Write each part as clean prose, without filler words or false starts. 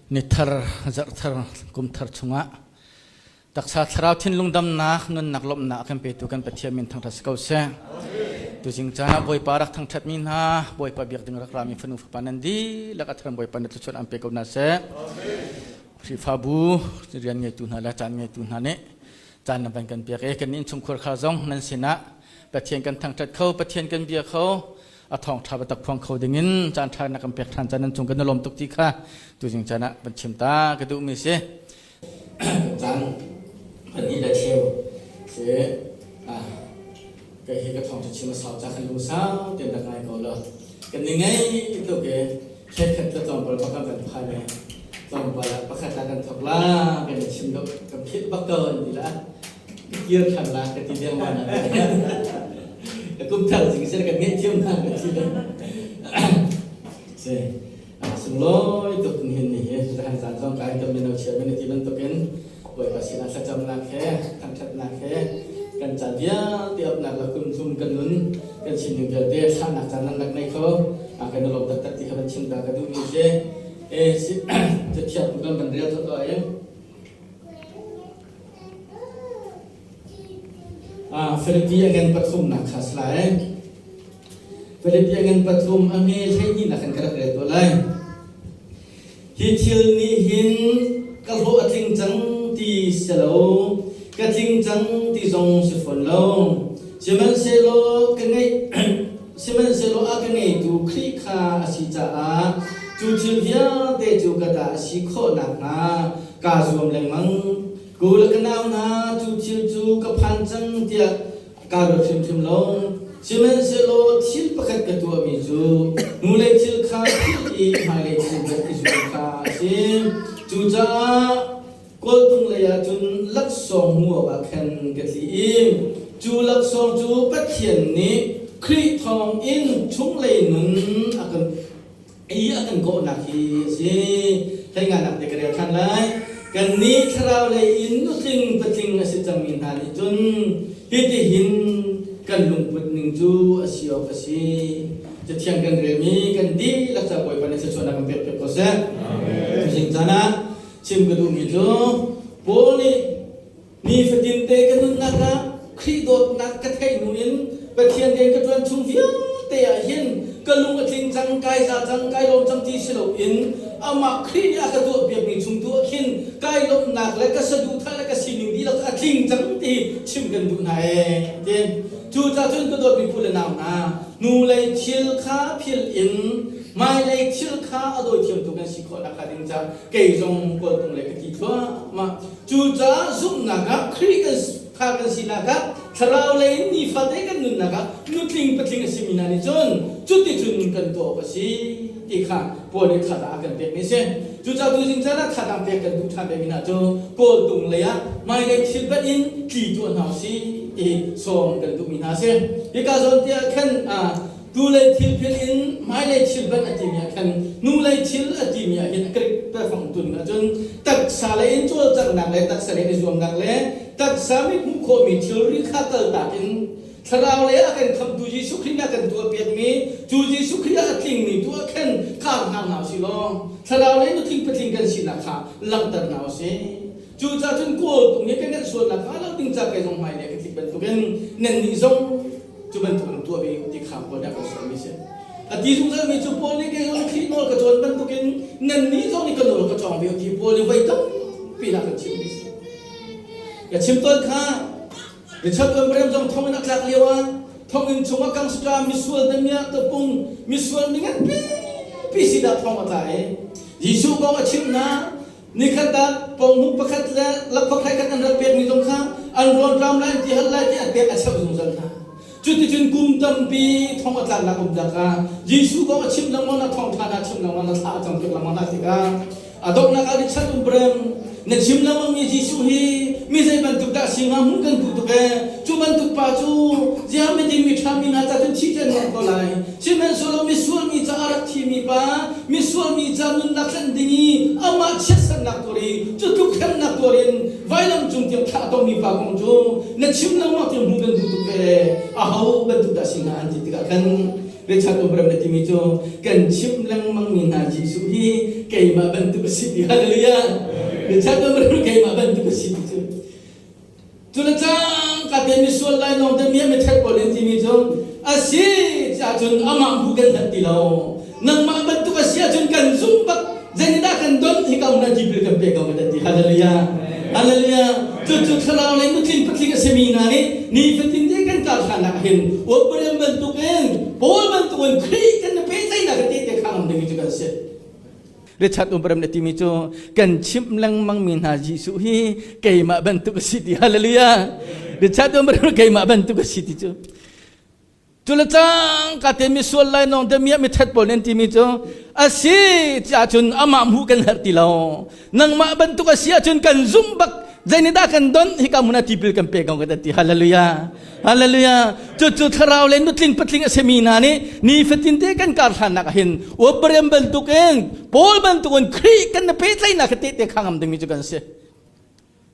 Ni thar, zarh thar, kum thar chungah taksa thlarau thinlung damnak, nunnak lawmhnak a kan petu kan Pathian min thangṭhat si ko seh. Tuzing caan ah Bawipa rak thangṭhatmi hna, Bawipa biak ding rak rami fanu fapa nan dihlak a thar Bawipa na thluachuah an pe ko hna seh. Khrihfabu rian ngeitu hna le caan ngeitu hna nih caan nan van kan piak i kan innchungkhar kha zong nan sinah Pathian kan thangṭhat kho, Pathian kan bia kho, a thawngṭha biatak phuang kho dingin caan ṭha na kan pek ṭhan caan nan cung kan i lawm tuk ti kha tuzing caan ah van chim ta ka duhmi si. Caan pahnih le cheu si kai hi ka thawngṭha chim a sau ca kan lung sau tein rak ngai ko law kan ni ngei tuk i khetkhat le tlawmpal pakhat kan phan i tlawmpal ah pakhat ah kan thok la kan i chim lo kan philh bak ko an ti la ka kir ṭhan la ka ti dengmang na ka kum thar zing seh kan ngeih thiam hna ka ti le si sunglawi tuk hin ni hi zahan zan zong kai kan mino chia men ti bantukin Bawipa sinah thlacamnak he thangṭhatnak he kan caan vialte upnak le kum thum kan nun kan sining vialte thlahnak caan nan rak nei kho a kan i lawm taktak ti kha van chim ta ka duhmi si e si cathiang kan van rel thot ai Filipi a ngan pathumnak kha si lai. Filipi a ngan pathum a hme hleihnihnak kan ka rak rel tuah lai. Hi thil nih hin ka hlawh a tling cang ti si lo, ka tling cang ti zong si fawn lo. Sihmanhsehlaw ka ngeih sihmanhsehlaw a ka ngeitu Khrih kha a si caah cu thil vialte cu ka ta a si khawh nakhnga kaa zuam lengmang. Ku le ka nau hna, cu thil cu ka phan cang tiah kaa ruat hrimhrim lo. Sihmanhsehlaw thil pakhat ka tuahmi cu hnulei thil kha philh i hmailei thil bel i zuam kha a si. Cucaah kawltung lei ah cun laksawng hmu awkah khan ka tli i cu laksawng cu Pathian nih Khrih thawngin chunglei nun a kan i a kan kawhnak hi a si. Hleinganak te ka rel ṭhan lai. Kannih thlarau lei in nutling patling a si cangmi hna nih cun hitihin kan lungput ning cu a si awk a si. Cathiang kan relmi kan dihlak ca Bawipa nih thluachuahnak kan pek piak ko seh. Tuzing caan ah chim ka duhmi cu Paul nih Nifatinte ka nunnak ah Khrih dawtnak ka theih hnu in Pathian rian ka ṭuan chung vialte ah hin ka lung a tling cang, kai za cang, kai lawm cang ti si loin amah Khrih nih a ka tuahpiakmi chung tu ah khin kai lawmhnak le ka saduhthah le ka sining dihlak a tling cang ti chim kan duh hna ee ti. Cucaah cun ka dawtmi pu le nau hna, hnulei thil kha philh in hmailei thil kha a dawithiamtu kan si khawh nakhnga ding caah kei zong kawltung le ka ti thluahmah. Cucaah zumhnak ah Khrih kan kha kan sinak ah thlarau lei in nifate kan nunnak ah nutling patling a simi hna nih cun cuticun kan tuah awk a si ti kha Paul nih thazaang a kan pekmi a si. Cucaah tuzing caan ah thazaang pek kan duh ṭhan vemi hna cu kawltung lei ah hmailei thil banh in tli tuah hna usih ti sawm kan duhmi hna a si. Hika zawn tiah khan Tulei thil phil in hmailei thil banh a timi ah khan hnulei thil a timi ah hin a Greek biafang tuning ahcun taksa lei in cawlcanghnak le taksa lei in i zuamnak le taksa mit hmuh khawhmi thilri kha kaltak in thlarau lei ah a kan khamhtu Jesuh Khrih nih a kan tuahpiakmi cu Jesuh Khrih ah a tlingmi tu ah khan kar hna hna usih law thlarau lei nutling patling kan sinak kha langhter hna usih. Cucaah cun kawltung hi kan ngeih sualnak hnga lo ding ca kei zong hmailei ka tlik bantukin nannih zong cu bantuk in tuah ve ti kha Paul nih a kan sawmmi si. A ti zungzalmi cu Paul nih kei zong Khrih nawl ka cawn bantukin nannih zong nih ka nawl ka cawng ve ti Paul nih voi tampi na kan chimmi si. Ka chim tawn kha Richard Wembrem zong thonginn a tlak lio ah thonginn chungah gangster misual damiah tapung misual mingan pipi si dah thong a tla i Jesuh kong a chimh hna Nikhat ah pawnghnuk pakhat le lakphak hlai khat an rak pekmi zong kha an rawnṭam lai an ti hal lai ti an pek a cheuh zungzal hna. Cuticun kum tampi thong a tlaknak um tikah Jesuh kong a chim lengmang na thawngṭha na chim lengmang na thla a cam piak lengmang hna tikah a donghnak ah Richard Umbrem na chim lengmangmi Jesuh hi mi zei bantuk dah si hnga hmuh kan duh tuk ee cu bantuk pa cu ziah miding mi ṭha mi hna ca cun thi cu an nuam ko lai Sihmanhsehlaw misual mi caah rak thimi pa, misual mi ca nunnak thlen ding i amah chiatsernak tuar i cu tluk hremnak tuar in vailam cung tiang thlah a tongmi pa kong cu na chim lengmang tiang hmuh kan duh tuk ve. Aho bantuk dah si hnga an ti tikah khan. Richard Obrem na timi cu kan chimh lengmang mi hna Jesuh hi keimah bantuk a si ti. Hallelujah. Richard Obrem keimah bantuk a si ti cu. Cu le cang ka te misual lai lawng te mi mi that pawl in timi cu a si cun amah bu kan hlat ti lo. Nangmah bantuk a si ahcun kan zumh bak zeitindah kan don hi ka na tipil kan pe ko kan ti. Hallelujah. Hallelujah. Cucu thlarau lei nutling patling a simi hna nih nifatin te kan kar hlannak hin Abraham bantukin Paul bantukin Khrih kan na pehtlaihnak te te khang ding cu kan si. Richard Abraham na timi cu kan chimh lengmang mi hna Jesuh hi keimah bantuk a si ti. Hallelujah. Richard Abraham keimah bantuk a si ti cu. Cu le cang ka te misual lai nong te mi mithat pawl nan timi cu a si tiah cun amah hmuh kan herh ti lo. Nangmah bantuk a si ahcun kan zumh bak zeinih kan don hika hmun ah tipil kan pe ko kan ti. Hallelujah. Hallelujah. Cucu thlarau le nutling patling a simi hna nih nifatin te kan kar hlannak hin Abraham bantukin Paul bantukin Khrih kan na pehtlaihnak te te khangam dingmi cu kan si.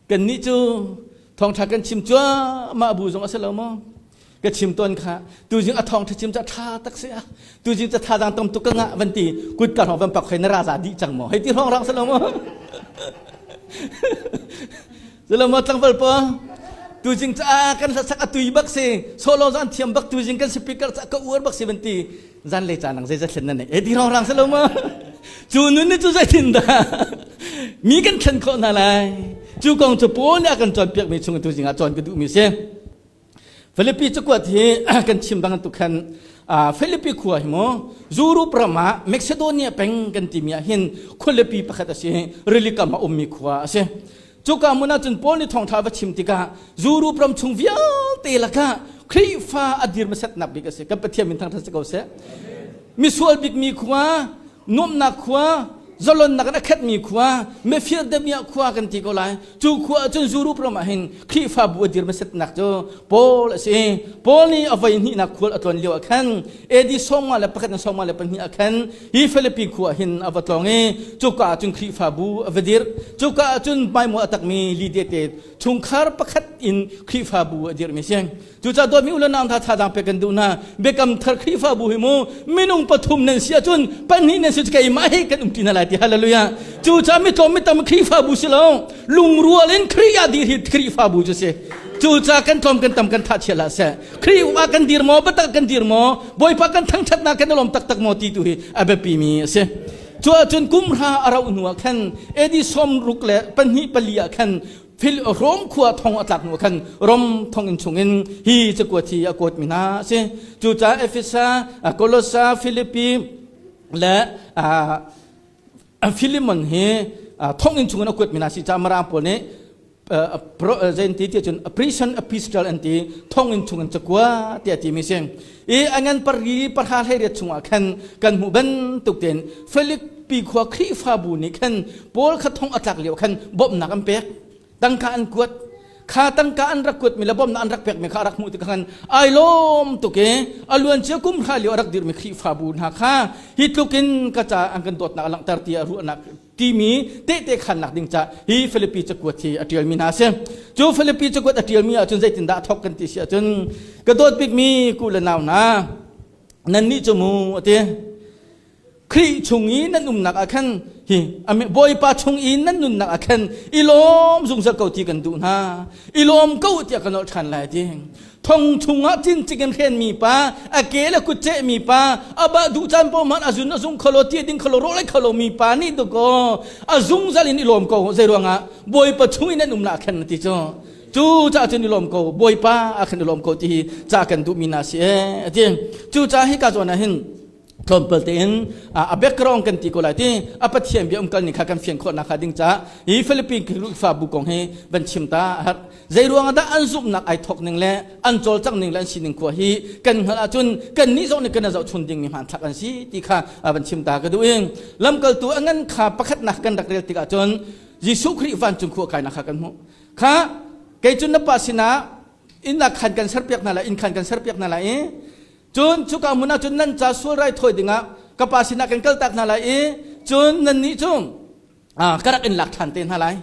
Kannih cu thawngṭha kan chim cuahmah bu zong a si lo maw? Ka chim tawn kha tuzing a thawngṭha chim ca ṭha tak si a tuzing ca thazaang tam tuk ka ngah van ti kut ka hrawng van pak khoi na raza dih cang maw hei ti hrawng rang si lo maw? Si lo maw tlangval pa tuzing ca kan hlasak a tui bak si solo zan thiam bak tuzing kan speaker ca ka uar bak si van ti zan le caan zeizat thlen na nei e ti rang rang si lo ma cu nun ni cu zeitin dah mi kan thlen khawh hna lai cu kong cu Paul nih a kan cawnpiak mi chung tu zingah cawn ka duh mi si Philippi cakuat hi kan chim bang tu khan Philippi khua hi mu Europe ram ah Macedonia peng kan timi ah hin khualipi pakhat a si rili kam a ummi khua a si Cuka hmun ah cun Paul nih thawngṭha va chim tikah Europe ram chung vialte lakah Khrihfa a dir hmasatnak bik a si. Kan Pathian min thangṭhat si ko seh. Misual bikmi khua, nuamhnak khua, zalonnak in a khatmi khua, mifir damiah khua kan ti ko lai. Cu khua ah cun Europe ram ah hin Khrihfabu a dir hmasatnak cu Paul a si. Paul nih a voi hnihnak khual a tlawn lio ah khan AD 51 in 52 ah khan hi Philippi khua hin a va tlawng i cuka ah cun Khrihfabu a va dirh. Cuka ah cun hmaimual a takmi Lydia te chungkhar pakhat in Khrihfabu a dirhmi a si. Cucaah dawtmi u le nau hna thazaang pek kan duh hna. Biakam thar Khrihfabu hi mu minung pathum nan si ahcun pahnih nan si keimah he kan umṭi hna lai ti hallelujah. Cucaah mitlawm mitam Khrihfabu si lo lungrual in Khrih ah dir hi Khrihfabu cu si. Cucaah kan tlawm kan tam kan tha chia hlah seh. Khrih ah kan dir maw biatak kan dir maw Bawipa kan thangṭhatnak kan i lawm taktak maw ti tu hi a biapi mi a si. Cu ahcun kum hra a rauh hnu ah khan AD 62 pali ah khan Rom khua thong a tlak hnu ah khan Rom thonginn chungin hi cakuat hi a kuat mi hna a si. Cucaah Efesa, Kolosa, Filipi le Philemon hi thonginn chungin a kuat mi hna si caah Mirang pawl nih zein ti ti cun prison epistle an ti thonginn chungin cakua tiah ti mi si i a ngan pari parha hlei chungah khan kan hmuh bantuk tein Philippi khua Khrihfabu nih khan Paul kha thong a tlak lio khan bawmhnak an pek tangka an kuat kha tangka an rak kuat mi le bawmhnak an rak pek mi kha a rak hmuh tikah khan ai lawm tuk i a luan cia kum hra lio a rak dirmi Khrihfabu hna kha hi tluk in ka ca an kan dawtnak a langhter ti a ruahnak timi tehte khannak ding ca hi Philippi cakuat hi a ṭialmi hna a si. Cu Philippi cakuat a ṭialmi ahcun zeitindah a thawk kan ti si ahcun ka dawt bikmi ku le nau hna nannih cu mu a ti Khrih chung i nan umnak ah khan hi Bawipa chung i nan nunnak ah khan i lawm zungzal ko ti kan duh hna i lawm ko tiah kan nolh ṭhan lai ti thong chungah cincik in hrenmi pa a ke le kut cehmi pa a bah duh caan paoh hmanh a zun a zung kholo ti ding kholo rawlei kholo mi pa nih dakaw a zungzal in i lawm ko zei ruangah Bawipa chung in an umnak khan ti cu cu caah cun i lawm ko Bawipa a khan i lawm ko ti hi ca kan duhmi na si e ti cu ca hi ka zawn ah hin tlawmpal tein a background kan ti ko lai ti a Pathian bia umkal ning kha kan fian khawh nak kha ding caah hi Philippine Khrihfabu kong hi van chim ta a herh zei ruang dah an zumhnak ai thawk ning le an cawlcangh ning le an sining khua hi kan hngalh ahcun kan nih zong nih kan zohchun ding mi hmanthlak an si ti kha van chim ta ka duh i lamkaltu a ngan kha pakhatnak kan rak rel tikah cun Jesuh Khrih vancung khua kainak kha kan hmuh kha kei cun na pa sinah inn ah khan kan serpiak hna lai inn khan kan serpiak hna lai i Cun cuka hmun ah cun nan ca sual raithawi dingah ka pa sinah kan kaltak hna lai i cun nannih cu ka rak in lak ṭhan te hna lai.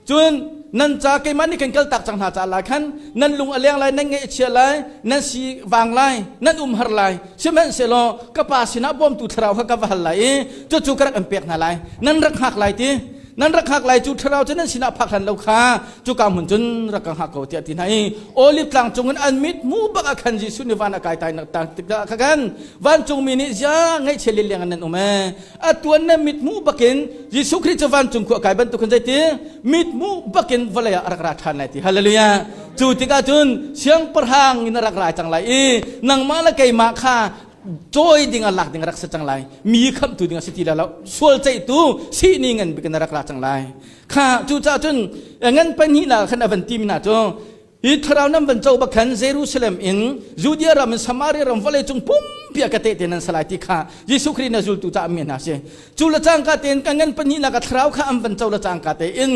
Cun Nan ca keimah nih kan kaltak cang hna ca lai khan nan lung a leng lai, nan ngaih a chia lai, nan si vang lai, nan um har lai. Sihmanhsehlaw ka pa sinah bawmtu thlarau kha ka va hal lai i cucu ka rak in pek hna lai. Nan rak hngak lai ti. Nan rak hngak lai cu thlarau cu nan sinah phak hlan lo kha cuka hmun cun rak ka hngak ko tiah ti hna i Olive tlang cungin an mit hmu bak ah khan Jesuh nih van a kai tai nak tikah khan vancungmi nih zia ngaihchia lileng in nan um ee a tuan na mithmuh bakin Jesuh Khrih cu vancung khua kai bantuk in zeiti mithmuh bakin vawlei ah a rak ra ṭhan lai ti hallelujah cu tikah cun siangpahrang in a rak ra cang lai i nangmah le keimah kha cawi ding ah lak ding a rak si cang lai mi khamhtu ding a si ti lai lo sual ceihtu sihni ngan bik in a rak ra cang lai kha cucaah cun ngan pahnihnak khan a van timi hna cu Hi thlarau nan van co bak khan Jerusalem in Judea ram in Samaria ram vawlei cung pumpi ah ka tehte nan salai ti kha Jesuh Khrih na zultu ca mi hna si. Cu le cangka tein ka ngan pahnihnak a thlarau kha an van co le cangka tein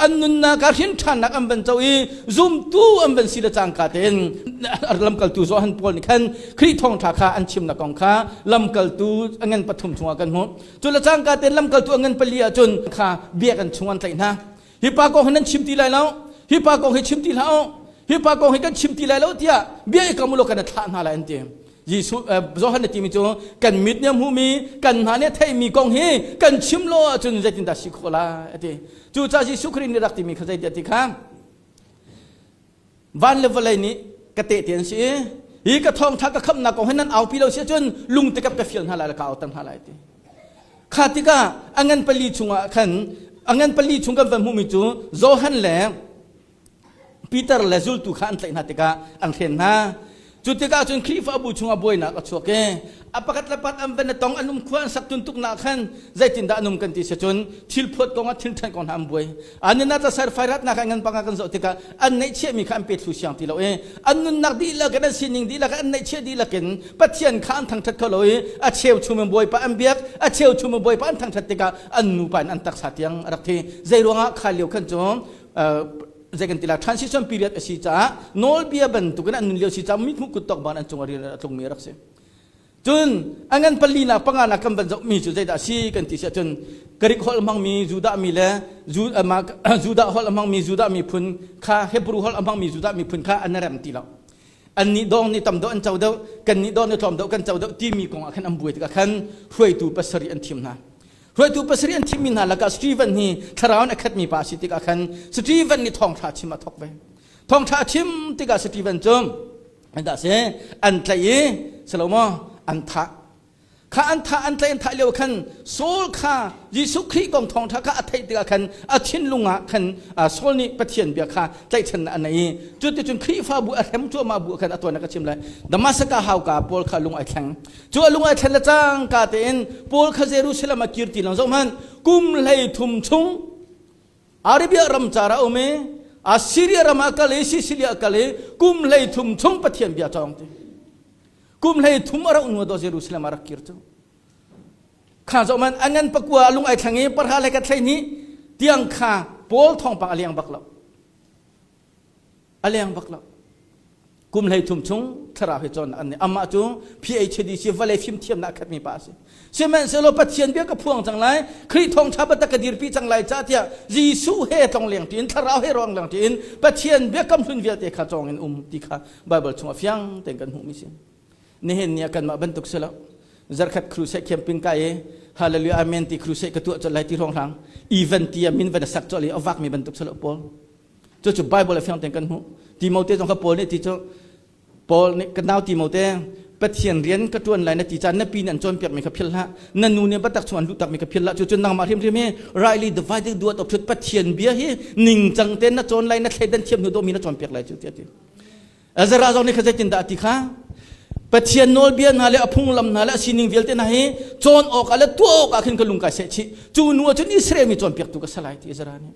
an nunnak ah hrin ṭhannak an van co i zumtu an van si le cangka tein lamkaltu Johan Paul nih khan Khrih thawngṭha kha an chimnak kong kha lamkaltu a ngan pathum chungah kan hmuh. Cu le cangka tein lamkaltu a ngan pali ahcun kha biakinn chung an tlaih hna. Hi pa kong hi nan chim ti lai lo. Hi pa kong hi chim ti hlah u. Hi pa kong hi kan chim ti lai lo tiah bia i kam u law kan thlah hna lai an ti. Jesuh Johan na timi cu kan mit nih a hmuhmi kan hna nih a theihmi kong hi kan chim lo ahcun zeitindah si khawh lai a ti. Cucaah Jesuh Khrih nih rak timi kha zeitiah ti kha van le vawlei nih ka tehte an si i hi ka thawngtha ka khamhnak kong hi nan aupi lo si ahcun lungtikap ka fial hna lai le ka auter hna lai ti kha tikah a ngan pali chungah khan a ngan pali chung kan van hmuhmi cu Johan le Peter le zultu kha an tlaih hna tikah an hren hna Cu tikah cun Khrihfabu chungah buainak a chuak i a pakhat le pakhat an van i tong an um khua an sak tun tuk nak khan zeitindah an um kan ti si cun thil phuat kong ah thil ṭhen kong hna an buai. An nunnak tla ser fairatnak ah ngan panga kan zoh tikah an neihchiahmi kha an pe thlu siang ti lo i an nunnak dihlak in an sining dihlak an neihchiah dihlak in Pathian kha an thangṭhat kho lo i a cheu chung in Bawipa an biak a cheu chung in Bawipa an thangṭhat tikah an nupa in an taksa tiang a rak thi. Zei ruangah kha lio khan cu zei kan ti la transition period a si caah nawlbia bantukin an nun lio si caah mithmuh kut tok ban an cung a rian a tlungmi a rak si cun a ngan pali nak panga nak kan van zohmi cu zeidah si kan ti si ahcun Greek holh hmangmi Judah mi le Judah holh a hmangmi Judah miphun kha Hebrew holh a hmangmi Judah miphun kha an rem ti lo annih dawng nih tam deuh an co deuh kannih dawng nih tlawm deuh kan co deuh timi kong ah khan an buai tikah khan hruaitu pasarih an thim hna Hruaitu pasarih an thimmi hna lakah Stephen hi thlarau in a khatmi pa a si tikah khan Stephen nih thawngṭha chim a thawk ve. Thawngṭha a chim tikah Stephen cu an dah si an tlaih i salomo an thah. Kha an thah an tlaih an thah lio khan Saul kha Jesuh Khrih kong thawngṭha kha a theih tikah khan a thinlung ah khan Saul nih Pathian bia kha tlaihchannak a nei i cuticun Khrihfabu a hrem cuahmah bu khan a tuan a ka chim lai. Damascus hauka pawl kha lung ai thleng. Cu a lung ai thlen le cangka tein Paul kha Jerusalem ah kir ti lo zohhmanh kum hlei thum chung Arabia ram car ah um i Assyria ram ah kal i Sicilia ah kal i kum hlei thum chung Pathian bia cawng ti kum hlei thum a rauh hnu do Jerusalem ah rak kir cu kha zohman a ngan pakua a lung ai thleng i parha le ka thlei ni tiang kha Paul thawngpang a liang bak lo a leng bak lo kum hlei thum chung thlarau hi cawn an amah cu PhD si vawlei fimthiamnak khatmi pa a si sihmanhsehlaw Pathian bia ka phuang cang lai Khrih thawngtha biatak ka dirpi cang lai ca tiah Jesuh he tlong leng tiin thlarau he rong leng tiin Pathian biakam hlun vialte kha cawng in um ti kha Bible chungah fiang tein kan hmuhmi si nihin ni ah kanmah bantuk si lo zarkhat crusade camping ka i hallelujah amen ti crusade ka tuah colh lai ti hrawng hrang event ti a min van a sak colh i a vakmi bantuk si lo Paul Cucu Bible a fiang tein kan hmuh. Timote zong kha Paul nih ti cu Paul nih ka nau Timote Pathian rian ka ṭuan lai na ti caan na pi nih an cawnpiakmi kha philh hlah na nu nih biatak chung an luhtakmi kha philh hlah cucu nangmah hrimhrim hi rightly divided duat of truth Pathian bia hi ningcang tein na cawn lai na thleidan thiam hnu dawhmi na cawnpiak lai cu tiah ti Ezra zong nih kha zeitindah a ti kha Pathian nawlbia hna le a phunglam hna le a sining vialte hna hi cawn awkah le tuah awkah khin ka lung kai seh chih cu nu ah cun Israel mi cawnpiaktu ka si lai ti Ezra nih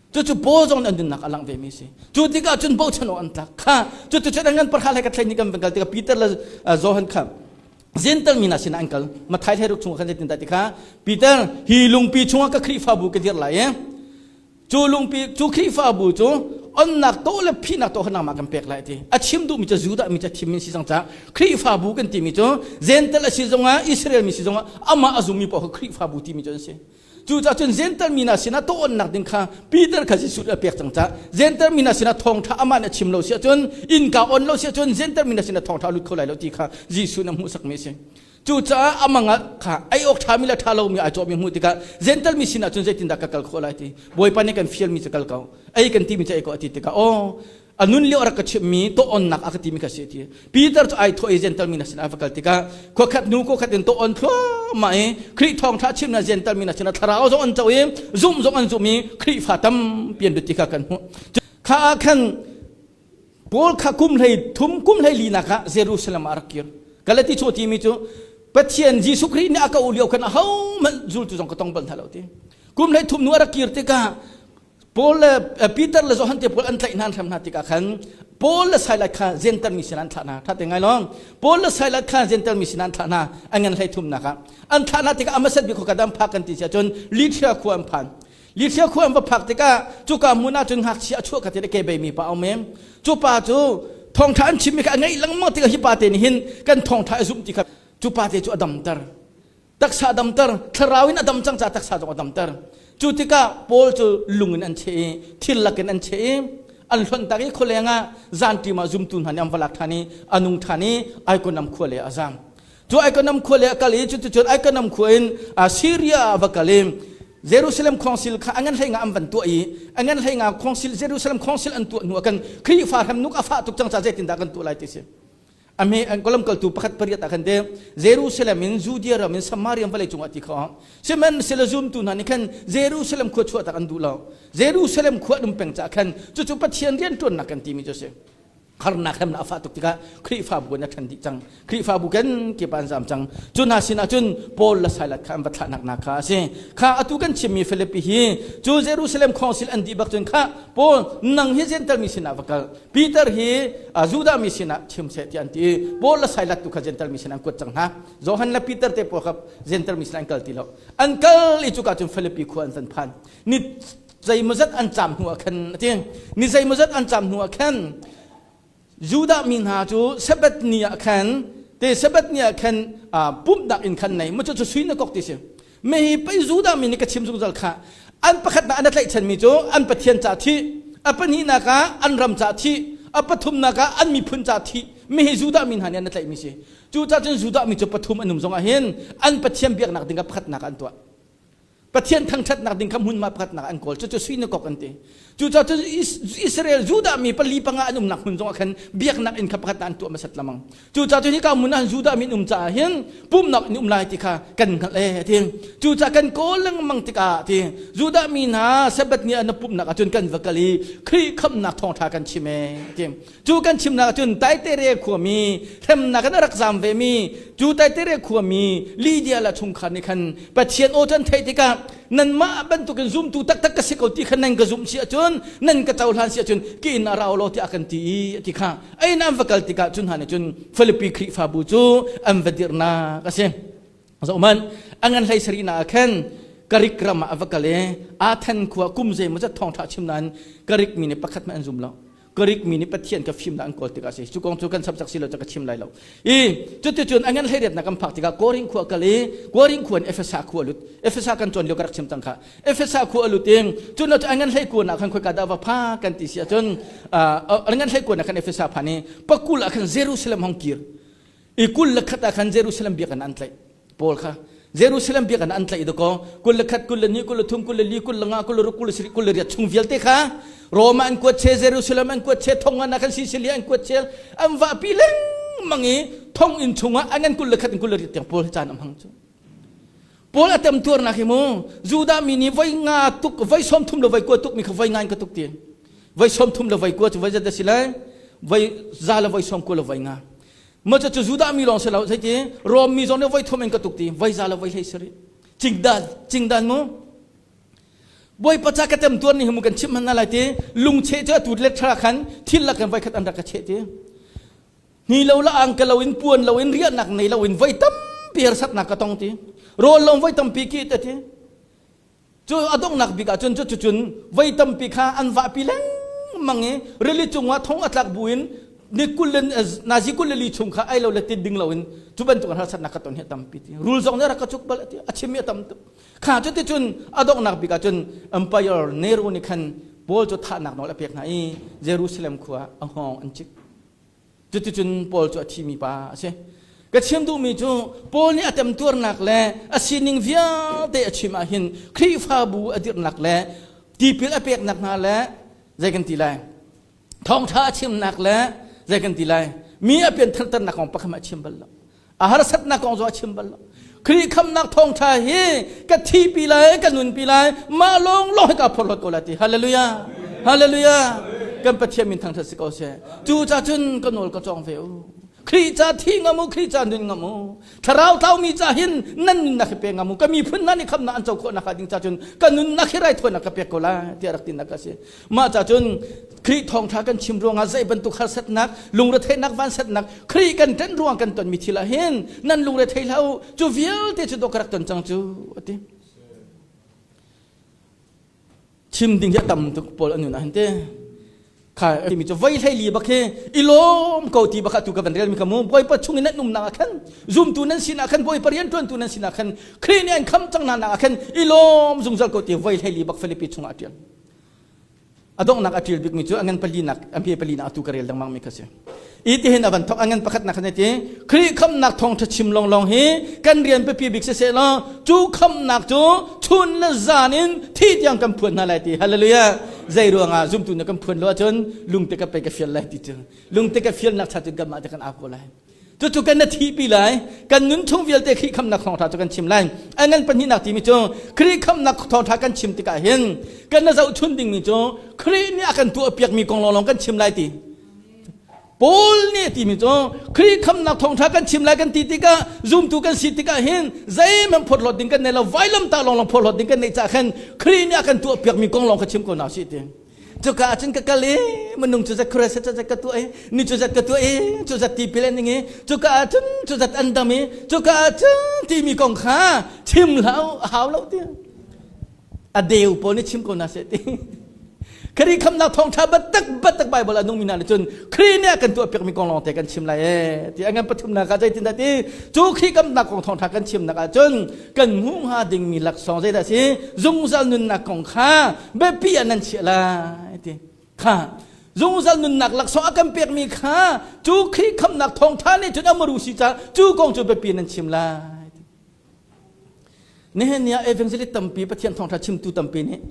Cucu Paul zong nih an nunnak a langh ve mi si. Cu tikah cun bochan awk an tlak. Kha cucu cun an ngan parha le ka thlei ni kan van kal tikah Peter le Johan kha Gentle mi hna sinah an kal. Mathai hlei ruk chungah khan zeitin dah ti kha Peter hi lungpi chungah ka Khrihfabu ka dirh lai i cu lungpi cu Khrihfabu cu onnak tawh le phihnak tawh kha nangmah kan pek lai ti. A chim duhmi cu Judah mi cu thim min si cang caah Khrihfabu kan timi cu Gentle a si zongah Israel mi si zongah amah a zummi paoh kha Khrihfabu timi cu an si. Cucaah cun Jentail mi hna sinah tawh-onnak ding kha Peter kha Jesuh nih a pek cang caah Jentail mi hna sinah thawngṭha amah nih a chim lo si ahcun innka on lo si ahcun Jentail mi hna sinah thawngṭha a lut kho lai lo ti kha Jesuh nih a hmuhsakmi a si. Cucaah a mang ah kha ei awk ṭhami le ṭha lomi ai cawhmi hmuh tikah Jentail mi sinah cun zeitindah ka kal khawh lai ti Bawipa nih kan fialmi cu kal ko ei kan timi cu ei ko a ti tikah aw a nun lio a rak ka chimhmi tawh-onnak a ka timi kha si ti Peter cu ai thawh i Jentail mi hna sinah a va kal tikah khua khat hnu khua khat in tawh-on thluahmah i Khrih thawngṭha chimnak Jentail mi hna sinah thlarau zong an co i zumh zong an zum i Khrihfa tampi an lut ti kha kan hmuh. Kha ah khan Paul kha kum hlei thum kum hlei linak ah Jerusalem ah a rak kir. Galati chaw timi cu Pathian Jesuh Khrih nih a ka u lio khan ahohmanh zultu zong ka tong bal hna lo ti. Kum hlei thum hnu a rak kir tikah Paul le Peter le Johan te pawl an tlaih hna an hrem hna tikah khan Paul le Silas kha Jentail mi sinah an thlah hna. Tha te ngai long. Paul le Silas kha Jentail mi sinah an thlah hna. An ngan hlei thumnak ah. An thlah hna tikah amaset bik khua dam phak kan ti sia cun Lydia khua an phan. Lydia khua an va phak tikah cuka hmun ah cun ngakchia a chuah ka ti ke bei mi pa um em. Cu pa cu thawngtha an chimmi kha a ngaih lengmang tikah hi pa te nih hin kan thawngtha a zumh ti kha cu pa te cu a damter. Taksa a damter, thlarau in a dam cang caah taksa zong a damter. Cu tikah Paul cu lung in an cheh i thil lakin an cheh i an hlonh tak i khualeng ah zanṭim ah zumtu hna nih an va lak ṭhan i a nung ṭhan i Aikonam khua lei ah a zam. Cu Aikonam khua lei a kal i cuticun Aikonam khua in Syria ah a va kal i Jerusalem Council kha a ngan hlei nga an van tuah i a ngan hlei nga Council Jerusalem Council an tuah hnu ah kan Khrihfa hremnuk a fah tuk cang caah zeitindah kan tuah lai ti si. A hme an lamkaltu pakhat pariat ah khan te Jerusalem in Judea ram in Samaria vawlei cungah ti kho. Sihmanhsehlaw zumtu hna nih khan Jerusalem khua chuah tak an duh lo. Jerusalem khua an um peng caah khan cucu Pathian rianṭuannak kan timi cu a si. Harnak hremnak a fah tuk tikah Khrihfabu an a ṭhen dih cang. Khrihfabu kan kip ah an zam cang. Cu hna sinah cun Paul le Silas kha an va thlahnak hna kha a si. Kha atu kan chimmi Filipi hi cu Jerusalem Council an dih bak cun kha Paul nang hi Jentail mi sinah va kal. Peter hi Judah mi sinah chim seh tiah an ti i Paul le Silas tu kha Jentail mi sinah an kuat cang hna. Johan le Peter te pawl kha Jentail mi sinah an kal ti lo. An kal i cuka cun Filipi khua an van phan. Ni zeimawzat an caam hnu ah khan a ti. Ni zeimawzat an caam hnu ah khan Judah mi hna cu Sabbath ni ah khan te Sabbath ni ah khan pumhnak inn khan nei mu cu sui na kok ti si. Mi pei Judah mi nih ka chim zungzal kha an pakhatnak an tlaihchanmi cu an Pathian ca thih, a pahnihnak ah an ram ca thih, a pathumnak ah an miphun ca thih. Mi hi Judah mi hna nih an tlaihmi si. Cucaah cun Judah mi cu pathum an um zongah hin an Pathian biaknak ding ah pakhatnak an tuah. Pathian thangṭhatnak ding kha hmunhma pakhatnak an kawl. Cucu synagogue an ti. Cucaah cun Israel Judah mi pali panga an umnak hmun zongah khan biaknak inn kha pakhat an tuah hmasat lamang. Cucaah cun hika hmun ah Judah mi an um caah hin pumhnak in um lai ti kha kan hngalh ee ti. Cucaah kan kawl lengmang tikah ti Judah mi hna Sabbath ni ah na pumhnak ahcun kan va kal i Khrih khamhnak thawngṭha kan chim ee ti. Cu kan chimnak ahcun Taitere khuami hremnak in a rak zaam vemi cu Taitere khuami Lydia le chungkhar nih khan Pathian aw cu an theih tikah nanmah bantukin zumtu taktak ka si ko ti kha nan ka zumh si ahcun nan ka cohlan si ahcun ka inn ah ra law tiah a kan ti i a ti kha a inn an va kal tikah cu hna nih cun Filipi Khrihfabu cu an va dirhnak a si. Zohhmanh, a ngan hlei sarihnak ah khan Karik ram ah a va kal i Athen khua kum zeimawzat thawngṭha chim nain Karik mi nih pakhat hmanh an zum lo. Greek mi nih Pathian ka fimnak an kawl tikah a si. Cu kong cu kan subject si lo cu ka chim lai lo. I cuticun a ngan hleiriatnak kan phak tikah Korin khua kal i Korin khua in Efesa khua lut. Efesa kan cawn lio ka rak chim cang kha. Efesa khua lut in cun cu a ngan hlei kuan ah khan khoika dah va pha kan ti si ahcun a ngan hlei kuan ah khan Efesa phan i pakul ah khan Jerusalem hong kir. I 21 ah khan Jerusalem biakinn an tlaih. Paul kha Jerusalem biakinn an tlaih dakaw 21 22 23 24 25 26 27 28 chung vialte kha Roma an kuat che Jerusalem an kuat che thong an khan Sicilia an kuat che an vahpi lengmang i thong inn chungah an an 21 in 28 tiang Paul caan a hmang cu Paul a temtuarnak hi mu Judah mi nih voi nga tuk voi 30 le voi kua tuk mi kha voi nga in ka tuk ti voi 30 le voi kua cu voi zat si lai voi za le voi sawm kua le voi nga Ma cu Judah mi lawng si lo zeiti Rom mi zong nih voi thum in ka tuk ti voi za le voi hlei sari cingdan cingdan mu Bawipa ca ka tem tuan ni mu kan chim hman lai ti lungche cu atu le thla khan thil lak in voi khat an rak ka cheh ti ni lo la ang ka lo in puan lo in riahnak nei lo in voi tampi harsatnak ka tong ti rawl lawng voi tampi ki te ti Cu a donghnak bik ahcun cuticun voi tampi kha an vahpi lengmang i rili cungah thong a tlak buin Ni kul le nazi 22 chung kha ai lo le tin ding loin cu bantuk harsatnak ka ton hi a tampi ti. Rul zong nih a rak ka cuk bal ti a chimmi a tam tuk. Kha cu ti cun a donghnak bik ah cun Empire Nero nih khan Paul cu thahnak nawl a pek hna i Jerusalem khua a hngawng an cik. Cuticun Paul cu a thimi pa a si. Ka chim duhmi cu Paul nih a temtuarnak le a sining vialte a chim ahhin Khrihfabu a dirhnak le tipil a peknak hna le zei kan ti lai thawngṭha a chimnak le zei kan ti lai mi a piantharternak kong pakhat a chim bal lo. A harsatnak kong zong a chim bal lo. Khrih khamnak thawngṭha hi ka thipi lai, ka nunpi lai, mah lawng lawng hi ka phorhlawt ko lai ti. Hallelujah. Hallelujah. Kan Pathian min thangṭhat si ko seh. Cu ca cun ka nawl ka cawng ve u. Khrih ca thi ngam u, Khrih ca nun ngam u. Thlarau tlaumi ca hin nan nunnak hi pe ngam u. Ka miphun hna nih khamnak an co khawh nakhnga ding ca cun ka nunnak hi raithawinak ka pek ko lai tiah rak tinak a si. Mah ca cun Khrih thawngṭha kan chim ruangah zei bantuk harsatnak, lungretheihnak, vansannak Khrih kan ṭanh ruang kan tonmi thil ah hin nan lungre thei hlah u. Cu vialte cu dawh ka rak ton cang cu a ti. Chim ding hi a tam tuk pawl an nun ah hin te. Kha timi cu voi hlei li bak hi i lawm ko ti bak tu ka van rel mi kha mu Bawipa chung in nan umnak ah khan zumtu nan sinah khan Bawipa rianṭuantu nan sinah khan Khrih nih an kham cang hna nak ah khan i lawm zungzal ko ti voi hlei li bak Filipi chungah a ṭial. A donghnak a ṭial bikmi cu a ngan palinak a hme palinak atu ka rel lengmang mi kha si. I tihin a van thok a ngan pakhatnak khan ti Khrih khamnak thawngṭha chim lawnglawng hi kan rian biapi bik siseh law cu khamnak cu chun le zan in thi tiang kan phuan hna lai ti hallelujah zei ruangah zumtu na kan phuan lo ahcun lungte ka pei ka fial lai ti cu lungte ka fialnak cha cun kanmah te kan au ko lai Cucu kan na thihpi lai. Kan nun chung vialte Khrih khamnak thawngṭha cu kan chim lai. A ngan pahnihnak timi cu Khrih khamnak thawngṭha kan chim tikah hin kan na zohchun dingmi cu Khrih nih a kan tuahpiakmi kong lawnglawng kan chim lai ti. Paul nih a timi cu Khrih khamnak thawngṭha kan chim lai kan ti tikah zumtu kan si tikah hin zeihmanh phorhlawt ding kan nei lo vailamtah lawnglawng phorhlawt ding kan neih caah khan Khrih nih a kan tuahpiakmi kong lawng kha chim ko hna usih ti. Cuka ah cun ka kal i minung cu zat khuaruat zat ka tuah i ni cu zat ka tuah i cu zat tipil an ing i cuka ah cun cu zat an dam i cuka ah cun timi kong kha chim hlah u a hau lo ti a deu pawl nih chim ko na seh ti Khrih khamnak thawngṭha batak batak Bible a nungmi hna nih cun Khrih nih a kan tuahpiakmi kong lawng te kan chim lai ee ti a ngan pathumnak ah zeitindah ti cu Khrih khamnak kong thawngṭha kan chimnak ah cun kan hmuh hnga dingmi laksawng zeidah si zungzal nunnak kong kha biapi ah nan chiah lai ti kha zungzal nunnak laksawng a kan pekmi kha cu Khrih khamnak thawngṭha nih cun amaru si ca cu kong cu biapi nan chim lai nihin ni ah evangelist tampi Pathian thawngṭha chimtu tampi nih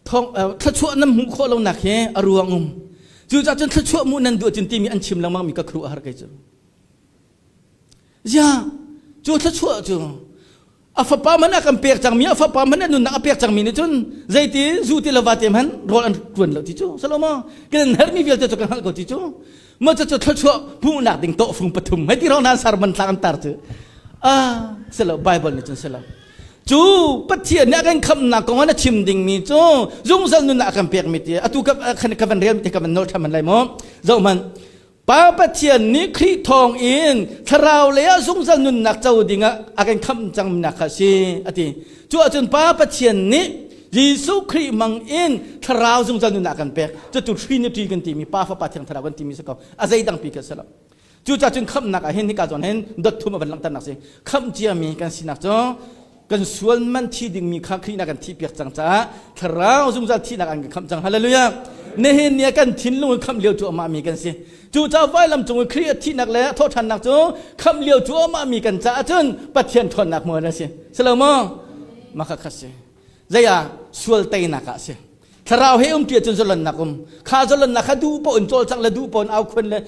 thawng thluachuah nan hmuh khawh lonak hi a ruang um cucaah cun thluachuah hmuh nan duh cun timi an chim lengmang mi ka khuaruah har kei cu Ziah cu thluachuah cu a fapa man a kan pek cangmi a fapa man a nunnak a pek cangmi nih cun zeiti zu ti lo va te hman rawl an tuan lo ti cu salomo kan hermi vialte cu kan hngalh ko ti cu ma cu cu thluachuah hmuhnak ding tawhfung pathum hei ti rong nan sar man tlang an tar cu ah silo bible nih cun silo cu pathian nih a kan khamnak kong ah na chim dingmi cu zungzal nunnak a kan pekmi ti atu ka ka van rel te ka van nol thaman lai mo zoh man Pa Pathian nih Khrih thawng in thlarau lei ah zungzal nunnak co dingah a kan khamh cangnak kha a si a ti. Cu ahcun Pa Pathian nih Jesuh Khrih mang in thlarau zungzal nunnak a kan pek. Cucu Trinity kan timi Pa Fapa Thiang Thlarau kan timi si ko. A zeidang pi kha si lo. Cucaah cun khamhnak ah hin hika zawn hin dot thum a van langhternak si. Khamh ciami kan sinak cu kan sual man thi dingmi kha Khrih na kan thihpiak cang caah thlarau zungzal thihnak an kan khamh cang hallelujah nihin ni ah kan thinlung in khamh lio cu amah mi kan si cu caah vailam cung i Khrih a thihnak le a thawhṭhannak cu khamh lio cu amah mi kan caah cun Pathian ṭhawnnak hmual a si si lo maw mah kha kha si zei ah sual teinak ah a si Thlarau he umṭi ahcun zalonnak um. Kha zalonnak kha duh paoh in cawlcangh le duh paoh in aukhuan le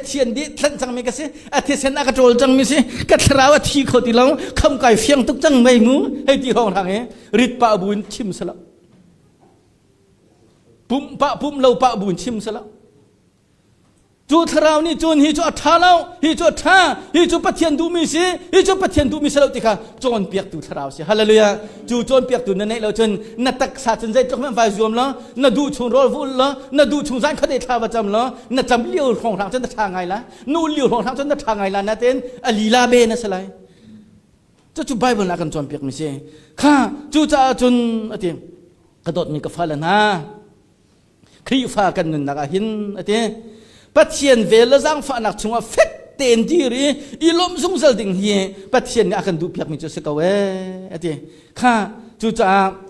thian dih thlanh cangmi ka si. A thisen a ka ṭawl cangmi si. Ka thlarau a thi kho ti lo. Kham kai fiang tuk cang mei mu. Hei ti hrawng hrang i rit pah bu in chim sala. Pum pah pum lo pah bu in chim sala. Cu thlarau nih cun hi cu a ṭha lo, hi cu a ṭha, hi cu Pathian duhmi si, hi cu Pathian duhmi si lo ti kha cawnpiaktu thlarau si. Hallelujah. Cu cawnpiaktu na neih lo cun na taksa cun zeitluk hmanh vai zuam law, na duh chung rawl vul law, na duh chung zan khat thla va cam law, na cam lio hrawnghrang cun na ṭha ngai la, nu lio hrawnghrang cun na ṭha ngai la natin a lila be na si lai. Cucu Bible ah kan cawnpiakmi si. Kha cucaah cun a ti ka dawtmi ka fale hna Khrihfa kan nunnak ah hin a ti. Pathian vel le zaangfahnak chungah fek tein dir i i lawmh zungzal ding hi Pathian nih a kan duhpiakmi cu a si ko ee a ti. Kha cucaah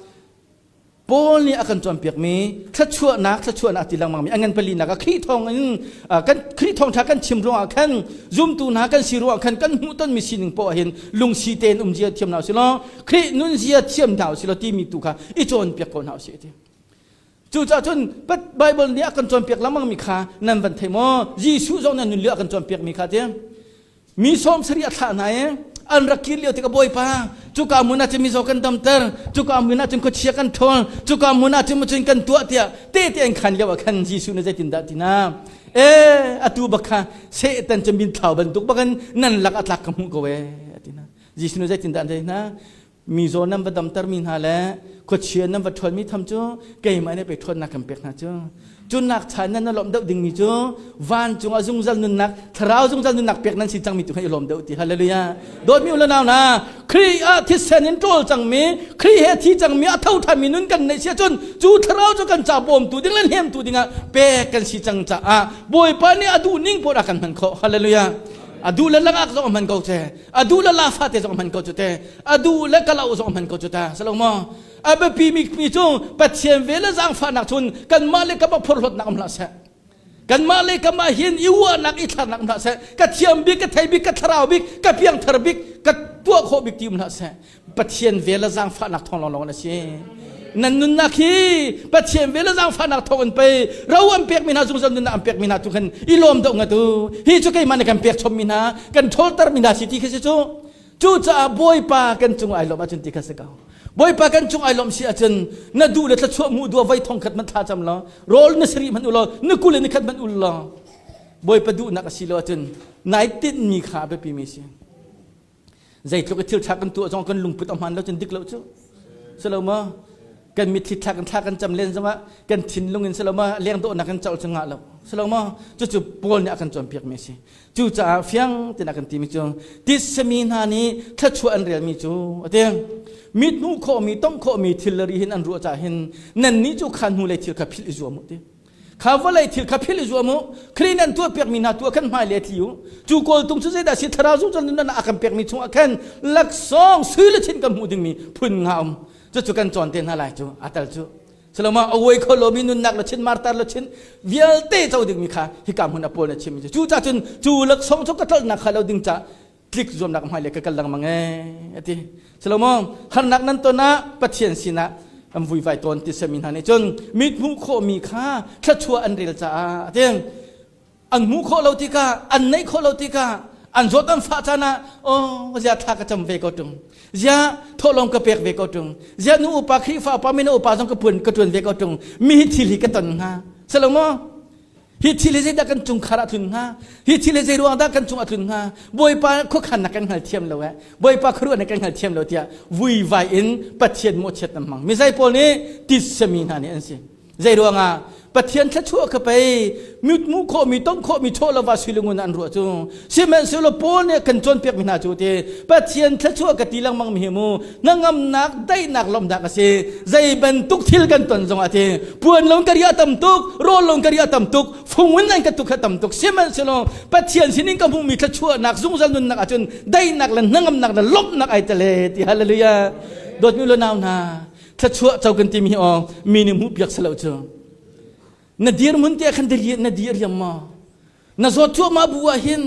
Paul nih a kan cawnpiakmi thluachuahnak thluachuahnak ti lengmangmi a ngan palinak ah Khrih thawng in kan Khrih thawngṭha kan chim ruangah khan zumtu hna kan si ruangah khan kan hmuhtonmi sining poah hin lungsi tein um zia thiam hna usih law Khrih nun zia thiam hna usih law timi tu kha i cawnpiak ko hna usih ti. Cucaah cun Bible nih a kan cawnpiak lengmangmi kha nan van thei maw? Jesuh zong nih a nun lio a kan cawnpiakmi kha ti. Mi 70 a thlah hna i an rak kir lio tikah Bawipa cuka hmun ah cun mizaw kan damter cuka hmun ah cun khuachia kan ṭhawl cuka hmun ah cun cun kan tuah tiah tehte an khan lio ah khan Jesuh nih zeitindah ti na e atu bak kha Satan cu min thlau bantuk bakin nan lak a tlak ka hmuh ko e ati na Jesuh nih zeitindah an ti na mizaw nan va damtermi hna le khuachia nan va ṭhawnmi tham cu keimah nih pei ṭhawnnak kan pek hna cu. Cu nak chan nan lawmh deuh dingmi cu vancung ah zungzal nunnak thlarau zungzal nunnak pek nan si cangmi tu kha i lawm deuh ti hallelujah dawtmi u le nau hna Khrih ah thisen in ṭawl cangmi Khrih he thi cangmi a tho ṭhanmi nun kan neih si ahcun cu thlarau cu kan ca bawmtu ding le hnemtu dingah pek kan si cang caah Bawipa nih a duh ning poah a kan hman khawh hallelujah a duh le langak zong a hman ko che a duh le la fate zong hman ko cu te a duh le kalo zong hman ko cu ta salo maw a biapi mi mi cu pathian ve le zaangfahnak cun kanmah le kamah phorhlawtnak um hlah seh kanmah le kamah hin i uahnak i thlarnak um hlah seh ka thiam bik ka thei bik ka thlarau bik ka piangthar bik ka tuah khawh bik ti um hlah seh Pathian vel le zaangfahnak thawng lawnglawng na si. Nan nunnak hi Pathian vel le zaangfahnak thawng in pei ro an pekmi hna zungzal nunnak an pekmi hna tu khan i lawm deuh nga tu. Hi cu keimah nih kan pek chommi hna kan ṭhawltermi hna si ti khi si cu. Cucaah Bawipa kan cung ai lawm ahcun ti kha si ko. Bawipa kan cung ai lawm si ahcun na duh le thluachuah hmuh duh voi thong khat hmanh thla cam law rawl na sarih hmanh u law na kul in ni khat hmanh ul law Bawipa duhnak a si lo ahcun nai tinhmi kha a biapimi si. Zeitluk i thil ṭha kan tuah zong kan lungput a hmaan lo cun dik lo cu. Si lo maw? Kan mitthli thla kan thla kan cam len zongah kan thinlung in si lo maw leng dawhnak kan cawh cu ngah lo. Si lo maw? Cucu Paul nih a kan cawnpiak mi a si. Cucaah fiang tein a kan timi cu titsami hna nih thluachuah an relmi cu a ti. Mit hmuh khawhmi, tongh khawhmi thil le ri hin an ruah caah hin nannih cu kha hnulei thil kha philh i zuam u ti. Kha vawlei thil kha philh i zuam u. Khrih nan tuah piakmi hna tuah khan hmai le tli u. Cu kawltung cu zeidah si thlarau zungzal nunnak a kan pekmi chungah khan laksawng sui le thin kan hmuh dingmi phun nga um. Cucu kan cawn te hna lai cu a tal cu. Saloma a uai kho lomi nunnak le chin martar le chin vialte co dingmi kha hika hmun a pawl na chimmi cu. Cu ca cun cu laksawng cu ka tlolhnak kha lo ding ca tlik zuamnak hmailei ka kal lengmang ee a ti. Salomo harnak nan ton ah Pathian sinah an vuivai tawn ti sami hna nih cun mit hmuh khawhmi kha thluachuah an rel caah a ti. An hmuh khawh lo tikah an neih khawh lo tikah an zawt an fah caan ah oh zia thla ka cam ve ko tung zia thawhlawm ka pek ve ko tung zia nu upa Khrihfa upa mino upa zong ka puan ka tuan ve ko tung mi hi thil hi ka ton hnga Salomo Hi thil hi zeidah kan chungkhar ah tlun hnga? Hi thil hi zei ruang dah kan cung ah tlun hnga? Bawipa khuakhannak kan hngalthiam lo eh. Bawipa khuaruahnak kan hngalthiam lo tiah vuivai in Pathian mawhchiat nan hmang. Mizei pawl nih titsami hna nih an si. Zei ruangah Pathian thluachuah kha pei mutmu khawhmi tong khawhmi chaw lova suilungun an ruah cu sihmanhsehlaw Paul nih kan cawnpiakmi hna cu ti Pathian thluachuah ka ti lengmang mi hi mu hnangamnak daihnak lawmhnak a si zei bantuk thil kan ton zongah ti puan lawng ka ria tam tuk rawl lawng ka ria tam tuk fung in an ka tuk kha tam tuk sihmanhsehlaw Pathian sinin ka hmuhmi thluachuahnak zungzal nunnak ahcun daihnak le hnangamnak le lawmhnak ai tele ti hallelujah dawtmi le nau hna thluachuah co kan timi hi aw mi nih hmuh piak selo cu na dirhmun te khan na dir riam maw Na zawt cuahmah bu ah hin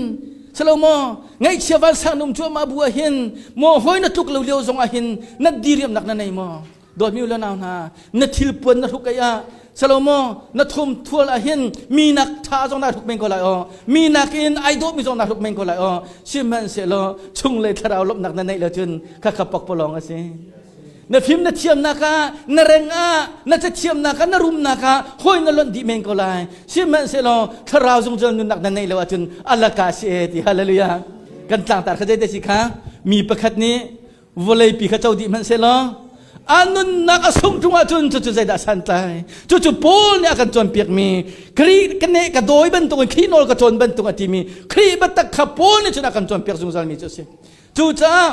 silo maw ngaihchia vansang na um cuahmah bu ah hin maw hawi na tluk lo lio zong ah hin na diriamnak na nei maw dawtmi u le nau hna na thil puan na hruk ei ah silo maw na thum thual ah hin mi nak tha zong na hruk men ko lai aw mi nak in ai dawh mi zong na hruk men ko lai aw sihmanhsehlaw chunglei thlarau lawmhnak na neih lo cun khakha pakpalawng a si Na fim na thiamnak ah, na reng ah, na cathiamnak ah, na rumnak ah hawi na lonh dih men ko lai. Sihmanhsehlaw thlarau zungzal nunnak na neih lo ahcun alaka si e ti hallelujah. Kan tlangtar kha zeite si kha mi pakhat nih vawleipi kha co dih hmanh sehlaw a nunnak a sungh ṭung ahcun cucu zeidah santlai cucu Paul nih a kan cawnpiakmi Khrih ka neh ka dawi bantukin Khrih nawl ka cawn bantuk a timi Khrih biatak kha Paul nih cun a kan cawnpiak zungzalmi cu a si cucaah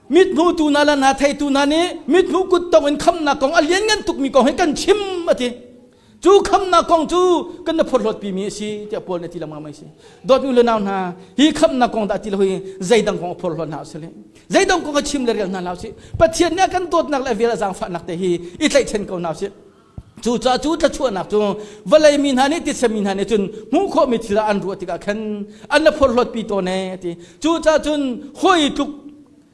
Mithmutu hna le hna theitu hna nih mithmuh kuttong in khamnak kong a lianngan tukmi kong hi kan chim a ti. Cu khamnak kong cu kan na phorhlawt pimi a si tiah Paul nih a ti lengmang mai si. Dawtmi le nau hna, hi khamnak kong dah ti lo hi zeidang kong a phorhlawt hna usih le zeidang kong a chim le rel hna hlah usih. Pathian nih a kan dawtnak le a vel a zaangfahnak te hi i tlaihchan ko hna usih. Cucaah cu thluachuahnak cu vawlei mi hna nih titsa mi hna nih cun hmuh khawhmi thil ah an ruah tikah khan an la phorhlawtpi tawn ee ti. Cucaah cun hawi tluk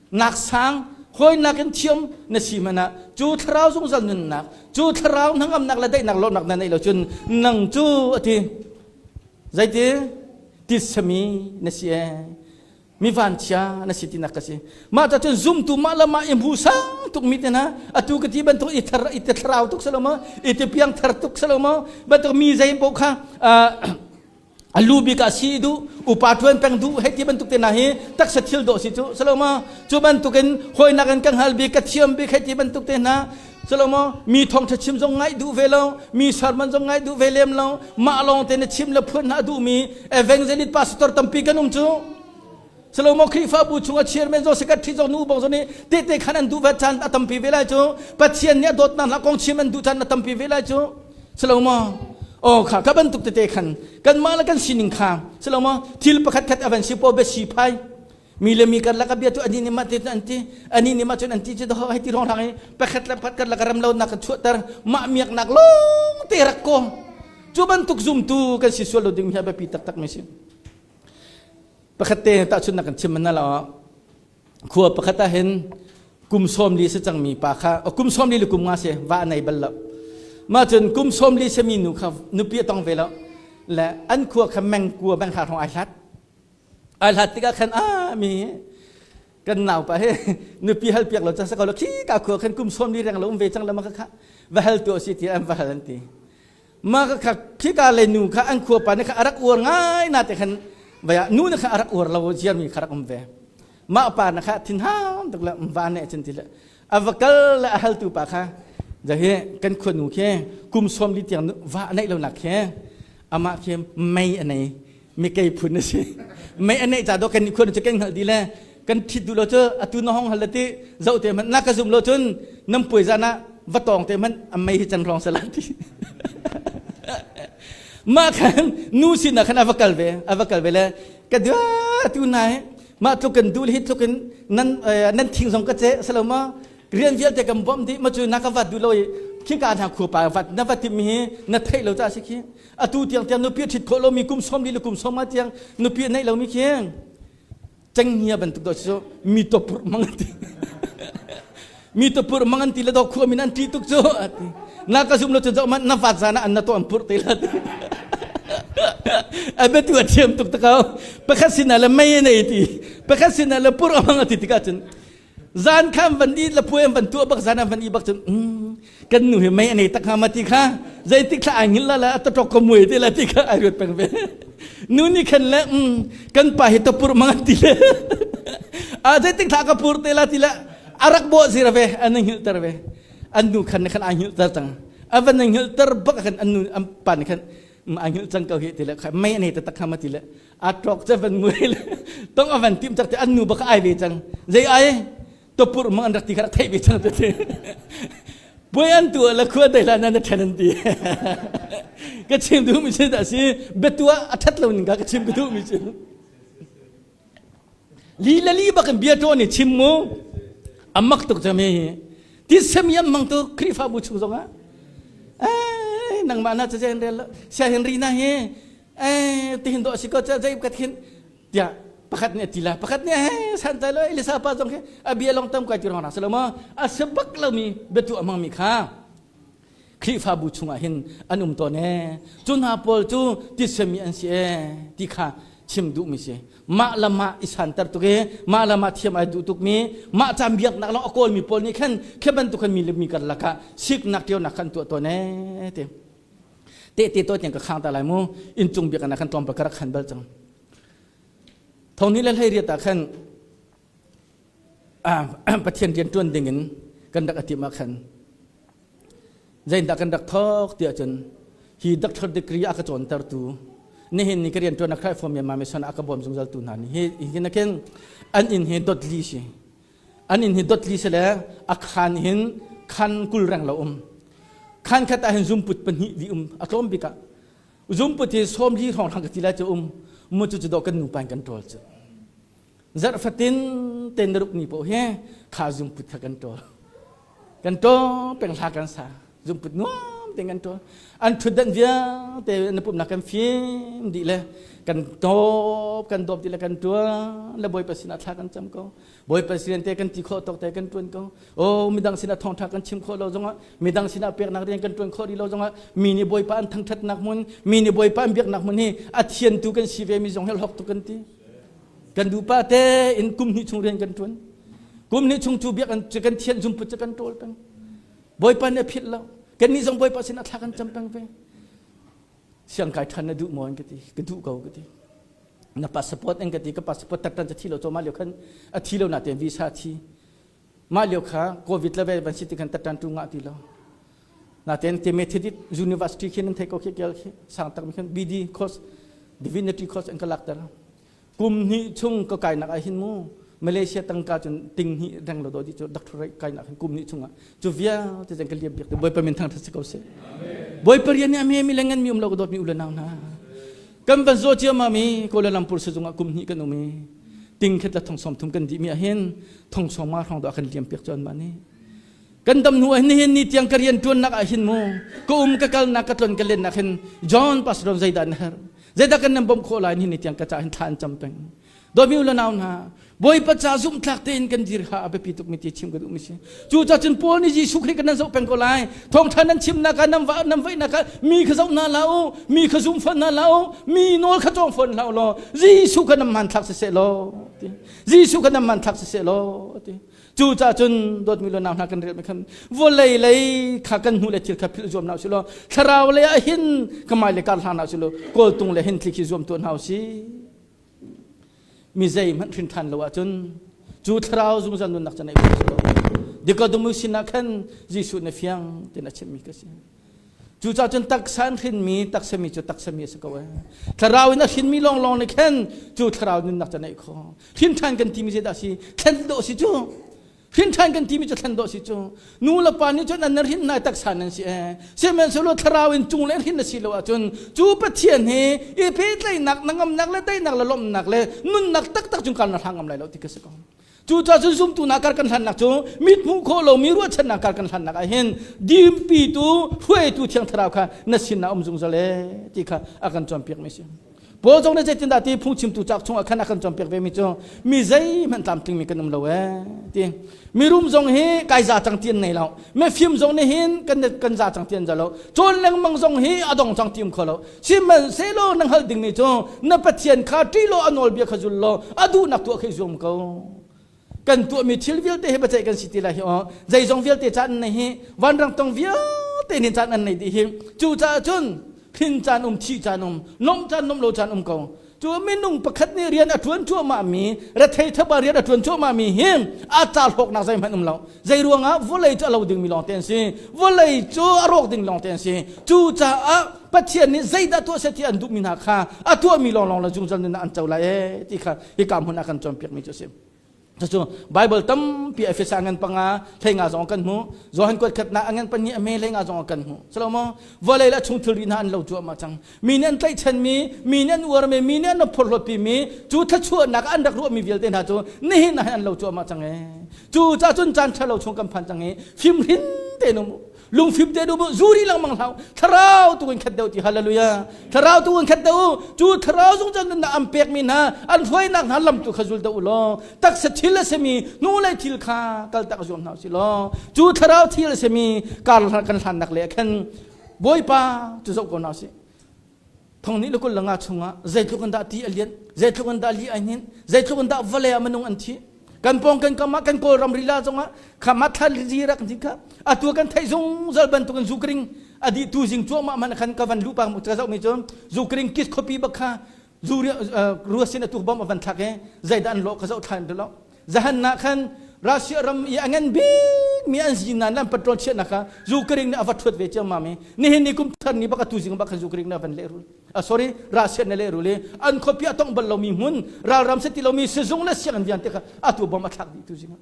nak sang hawi nakin thiam na si hmanh ah cu thlarau zungzal nunnak cu thlarau hnangamnak le daihnak lawmhnak na neih lo cun nang cu a ti zeiti titsami na si ee mi vanchia na si tinak ka si. Mah ta cun zumtu mah le mah i hmu sang tuk mi te hna atu ka ti bantuk i thar i te thlarau tuk salo ma i te piang thar tuk salo ma bantuk mi zei paoh kha a lu bik ah si duh upa tuan peng duh hei ti bantuk te hna hi taksa thil dawh si cu salo ma cu bantukin hawinak in ka hngal bik ka thiam bik hei ti bantuk te hna salo ma mi thawngtha chim zong ngaih duh ve lo mi sermon zong ngaih duh ve lem lo mah lawng te na chim le phuan hna duh mi evangelist pastor tampi kan um cu. Salomo Khrihfabu chungah chairman zong secretary zong nu bong zong nih tehte khan an duh ve caan a tampi ve lai cu. Pathian nih a dawtnak hla kong chim an duh caan a tampi ve lai cu. Salomo Oh kha ka bantuk tete khan kanmah le kan sining kha salomo thil pakhat khat avan si po be si phai mi le mi karlak a bia tu ani nih mah te an ti ani nih mah cun an ti cu ho hei ti rong rang i pakhat le pakhat karlak ram lo nak kan chuahter mah miak nak lawng te rak ko cu bantuk zumtu kan si sual lo ding hi a biapi taktak mi si. Pakhat te tahchunhnak kan chim mana lo khua pakhat ah hin kum 40 si cangmi pa kha kum 40 le kum nga si va a nei bal lo. Mah cun kum 40 simi nu kha nupi a tong ve lo. Le an khua kha meng kua meng hra hrawng ai hlat. Ai hlat tikah khan a mi kan nau pa he nupi hal piak lo cang sa ko lo khi ka khua khan kum 40 reng lo um ve cang la ma kha va hal tu si ti an va hal an ti. Mah kha khika le nu kha an khuapa nih kha a rak uar ngai na te khan vaya nu na kha a rak uar lo ziarmi kha rak um ve. Mah pa na kha thinhang tuk le va ne cun ti le a va kal le a haltu pa kha jahi kan khua nu khi kum 40 tiang va neih lo nak khi amah khi mei a nei mikei phun a si mei a neih ca do kan nih khua nu cu kan hngalh dih le kan thit duh lo cu atu na hong hal le ti zoh te hmanh na ka zum lo cun nam puai zan ah va tawng te hmanh a mei hi can rong sala ti mah khan nu sin ah khan a va kal ve a va kal ve le ka dua tu nai mah tluk kan dul hi tluk in nan nan thing zong ka ce salo ma rian vialte kan bawmh dih ma cu na ka vat duh lo i khika hna khua pa vat na va tim hi na theih lo ca si khi atu tiang tiang nupi ṭhit khawh lomi kum 40 le kum 50 tiang nupi neih lomi khi cenghngia bantuk do cu mi topur mang an ti mi topur mang an ti le do khua min an ṭih tuk cu ati na ka zum lo cun zoh na vat zan ah an na to an purh te la ti a biatu a thiam tuk takau pakhat sinah le mei nei ti pakhat sinah le purh amang ati tikah cun Zan khan van i la puai an van tuah bak zan an van i bak cun kan nu hi mei anei tak hnga ma ti kha zeitik thla ai ngil la la ta tok ko mui ti la ti kha ai ruat peng ve nu ni khan le kan pa hi tapur mang ti le a zeitik thla ka pur te la ti la arak bo zira ve an hngil ter ve an nu khan ne khan ai hngil ter tang a van hngil ter bak khan an nu an pa ni khan ai hngil cang ko hi ti le mei anei ta tak kha ma ti le a ṭok cu van mui le tong a van tim tak te an nu bak ai ve cang zei ai topur mang an rak ti kha rak theih ve cang te puai an tu la khua dei la nan ṭhen an ti ka chim duh mi si dah si betua a ṭhat lo ning ka ka chim ka duh mi si li le li bak in bia ṭawn i chim mu amak tuk cam hi ti sem yam mang tu Khrihfabu chung zong ah eh nangmah na cha jen rel sia hin ri na hi eh tihin do si ko cha zai kat khin tiah pakhat nih ti la pakhat nih he san tai lo Elisa pa zong khi a bia long tam kai ti rong na salo ma a sebak lo mi biatu amang mi kha Khrihfabu chungah hin an um tawn e cu hna pawl cu tisemi an si e ti kha chim duh mi si mah la mah i santer tuk i mah la mah thiam ai duh tuk mi mah cam biaknak long a kawl mi pawl nih khan khe bantuk khan mi le mi karlak ah siknak ṭionak khan tuah tawn e ti Tehte to tiang ka khang ta lai mu inncung biakinn ah khan tlawmpal ka rak khan bal cang. Thong ni le hlei riat ah khan Pathian rian ṭuan ding in kan rak atim ah khan zeindah kan rak thawk tiah cun hi doctor degree a ka cawntertu nihin ni ka rian ṭuan a Christ for Myanmar Mission a ka bawm zungzal tu hna nih hi hi khin an inn hi dotli si an inn hi dotli si le a khan hin khan 20 reng lo um. Khan khat ah hin zumput pahnih li um a tlawm bik ah zumput hi sawm li hrawng hlang ka ti lai cu um mu cu cu dawh kan nupa in kan ṭawl cu. Zarh fatin ten na ruk ni paoh hi kha zungput kha kan ṭawl. Kan ṭawl peng hla kan sa. Zungput nuam tein kan ṭawl. An ṭhutdan vialte na pumnak kan fim dih le kan tawp kan dawp dih le kan ṭuan le Bawipa sinah thla kan cam ko. Bawipa sin te kan ti khawh tawk te kan ṭuan ko. Oh midang sinah thawngṭha kan chim khawh lo zongah midang sinah peknak rian kan ṭuan khawh rih lo zongah mi nih Bawipa an thangṭhatnak hmun mi nih Bawipa an biaknak hmun hi a thiantu kan si ve mi zong hi hlawk tuk kan ti. Kan dupa te in kum hnih chung rian kan ṭuan. Kum hnih chung cu biak kan thian zumput cu kan ṭawl peng. Bawipa nih a philh lo. Kannih zong Bawipa sinah thla kan cam peng ve. Siang kai ṭhan na duh maw an ka ti. Ka duh ko ka ti. Na passport an ka ti. Ka passport tattan ca thi lo cawma lio khan a thi lo na tein visa thi. Mah lio kha COVID level van si ti khan tattan tu ngah ti lo. Natein te Methodist University khin an thei ko khi kel khi sang tak mi khan BD course Divinity course an ka lak ter. Kum hnih chung ka kainak ah hin mu Malaysia tangka cun ting hnih reng lo do di cu doctorate kainak hin kum hnih chungah cu vialte zan ka liam piak te Bawipa min thangthat si ko seh. Bawipa rian nih a me mi le ngan mi um lo ka dawt mi u le nau hna. Kan van zaw ciammam i Kuala Lumpur sizung ah kum hnih kan um i ting khat le thong sawm thum kan dih mi ah hin thong sawm nga hrawng do a kan liam piak cu an mah nih. Kan dam hnu ah nihin ni tiang ka rian ṭuannak ah hin mu ka um ka kalnak ka tlon ka lennak hin John Pastor zeidah na herh zeidah kan nan bawmh khawh lai nihin ni tiang ka ca hin thla an cam peng dawmi u le nau hna Bawipa ca zumhtlak tein kan dir kha a biapi tuk mi ti chim ka duh mi si cu ca cun Paul nih Jesuh Khrih kan nan zoh peng ko lai thawngṭha nan chimnak ah nan va nan vaihnak ah mi kha zoh hna hlah u mi kha zum fawn hna hlah u mi nawl kha cawng fawn hlah u law Jesuh kha nan hmanthlak siseh law ti Jesuh kha nan hmanthlak siseh law ti Cucaah cun dawtmi le nau hna kan relmi khan vawlei lei kha kan hnu le thil kha philh zuam hna usih law thlarau lei ah hin ka mai le kar hlang hna usih law kawltung le hin thli khi zuam tuah hna usih. Mi zeihmanh hrin ṭhan lo ahcun cu thlarau zungzal nunnak cu neih khawh si lo. Nicodemus sinah khan Jesuh na fiang ti'n a chimmi ka si. Cucaah cun taksa in hrinmi taksami cu taksami a si ko ee. Thlarau in a hrinmi lawnglawng nih khan cu thlarau nunnak cu neih khawh. Hrin ṭhan kan timi zeidah si? Thlen dawh si cu. Hrin ṭhan kan timi cu thlen dawh si cu. Nu le pa nih cun an na hrin hna taksa nan si ee. Sihmanhsehlaw thlarau in cung le hrin na si lo ahcun cu Pathian hi i pehtlaihnak, na ngamnak le daihnak le lawmhnak le nunnak taktak cung kal na hlang ngam lai lo ti ka si ko. Cucaah cun zumtu hna kar kan hlannak cu mit hmuh khawh lomi ruahchannak kar kan hlannak ah hin dimpitu hruaitu Thiang Thlarau kha na sinah um zungzal e ti kha a kan cawnpiakmi a si. Paul zong nih zeitindah ti phungchimtu cauk chungah khan a kan cawnpiak vemi cu mi zeihmanh tlamtlingmi kan um lo ee ti. Mirum zong hi kai za cang ti an nei lo. Mifim zong nih hin kan kan za cang ti an za lo. Cawn lengmang zong hi a dong cang ti um kho lo. Sihmanhsehlaw na hngalh dingmi cu na Pathian kha ṭih law a nawlbia kha zul law a duhnak tuah kha i zuam ko. Kan tuahmi thil vialte hi biaceih kan si ti lai hi aw. Zeizong vialte caan an nei hi vanrang tong vialte nih caan an nei dih hi. Cucaah cun hrin caan um, thih caan um, lawmh caan, lawmh lo caan um ko. Cu minung pakhat nih rian a ṭuan cuahmahmi, rethei thaba rian a ṭuan cuahmahmi hi a ca hlawknak zeihmanh um lo. Zei ruangah vawlei cu a lo dingmi lawngte an si. Vawlei cu a rawk ding lawngte an si. Cucaah Pathian nih zeidah tuah seh ti an duhmi hna kha a tuahmi lawnglawng le zungzal nunnak an co lai ee ti kha hika hmun ah kan cawnpiakmi cu a si. Cucu Bible tampi Efesa ngan panga hleinga zong kan hmuh. Johan kuat khatnak a ngan pahnih a hme hleinga zong kan hmuh. Salomo vawlei le chung thilri hna an lo cuahmah cang. Mi nih an tlaihchanmi, mi nih an uarmi, mi nih an phorhlawtpimi, cu thluachuahnak an rak ruahmi vialte hna cu nihin ah hin an lo cuahmah cang ee. Cu caah cun caan ṭha lo chung kan phan cang i fimhrin tein um lungfim te um zuri lengmang hlah thlarau tu in khat deuh ti hallelujah thlarau tu in khat deuh cu thlarau zungzal nunnak an pekmi hna an hruainak hna lam tu kha zul deuh u law taksa thil a simi hnulei thil kha kaltak zuam hna usih law cu thlarau thil a simi kar kan hlannak le khan bawipa cu zoh ko hna usih thong nih le kul le nga chungah zeitluk in dah ti a lian zeitluk in dah li ai hnin zeitluk in dah vawlei ah minung an thi kan pawng kan kam ah kan kawlram rila zongah khama thal ri rak ti kha atu kan theih zungzal bantukin zukring adi tu zing cuahmah man khan ka van luh pa ka zoh mi cu zukring kis khuapi bak kha zu ruasin atu bom a van thlak i zeidah an lawh ka zoh than lo zahan na khan Russia ram i a ngan bik mi an zinan le an petrol chiahnak kha Ukraine nih a va thuat ve ciammam i nihin ni kum thar ni bak atu zing bak khan Ukraine nih a van lehrul ah sorry Russia nih lehrul i an khuapi a tongh bal lomi hmun ralram se ti lomi sizung le sianginn vialte kha atu bom a thlak dih tu zing ah.